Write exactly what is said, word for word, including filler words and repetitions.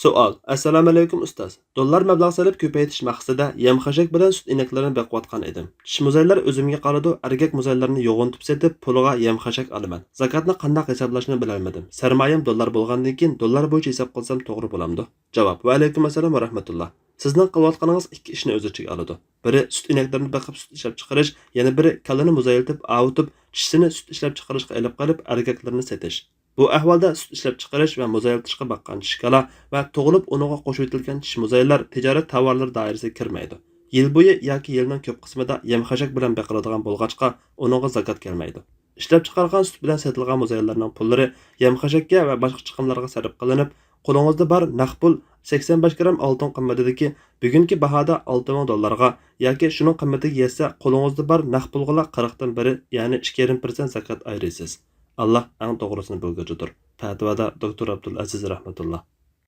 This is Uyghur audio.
سوئال. ئەسسالامۇئەلەيكۇم ئۇستاز. دوللار مەبلەغ سېلىپ كۆپەيتىش مەقسىتىدە يەم-خەشەك بىلەن سۈت ئىنەكلىرىنى بېقىۋاتقان ئىدىم. چىشى مۇزايلار ئۆزۈمگە قالىدۇ، ئەركەك مۇزايلارنى يوغىنىتىپ سېتىپ، پۇلىغا يەم-خەشەك ئالىمەن. زاكاتنى قانداق ھېسابلاشنى بىلەلمىدىم. سەرمايەم دوللار بولغاندىن كېيىن دوللار بويىچە ھېساب قىلسام توغرا بولامدۇ؟ جاۋاب. ۋەئەلەيكۇم ئەسسالام ۋە رەھمەتۇللا. سىزنىڭ قىلىۋاتقىنىڭىز ئىككى ئىشنى ئۆز ئىچىگە ئالىدۇ. بىرى سۈت ئىنەكلىرىنى بېقىپ سۈت ئىشلەپچىقىرىش، يەنە بىرى كالىنى مۇزايلىتىپ ئاۋۇتۇپ، چىشىسىنى سۈت ئىشلەپچىقىرىشقا ئېلىپ قېلىپ، ئەركەكلىرىنى سېتىش. بۇ ئەھۋالدا سۈت ئىشلەپچىقىرىش ۋە مۇزايلىتىشقا باققان چىشى كالا ۋە تۇغۇلۇپ ئۇنىڭغا قوشۇۋېتىلگەن چىشى مۇزايلار تىجارەت تاۋارلىرى دائىرىسىگە كىرمەيدۇ. يىل بويى ياكى يىلنىڭ كۆپ قىسمىدا يەم-خەشەك بىلەن بېقىلىدىغان بولغاچقا، ئۇنىڭغا زاكات كەلمەيدۇ. ئىشلەپچىقارغان سۈت بىلەن سېتىلغان مۇزايلارنىڭ پۇللىرى يەم-خەشەككە ۋە باشقا چىقىملارغا سەرپ قىلىنىپ، قولىڭىزدا بار نەق پۇل سەكسەن بەش گرام ئالتۇن قىممىتىدىكى بۈگۈنكى باھادا ئالتە مىڭ دوللارغا ياكى شۇنىڭ قىممىتىگە يەتسە، قولىڭىزدا بار نەق پۇلغىلا قىرىقتىن بىرى، يەنى ئىككى يېرىم پىرسەنت زاكات ئايرىيسىز. ئاللا ئەڭ توغرىسىنى بىلگۈچىدۇر. پەتىۋادا دوكتور ئابدۇلئەزىز رەھمەتۇللا.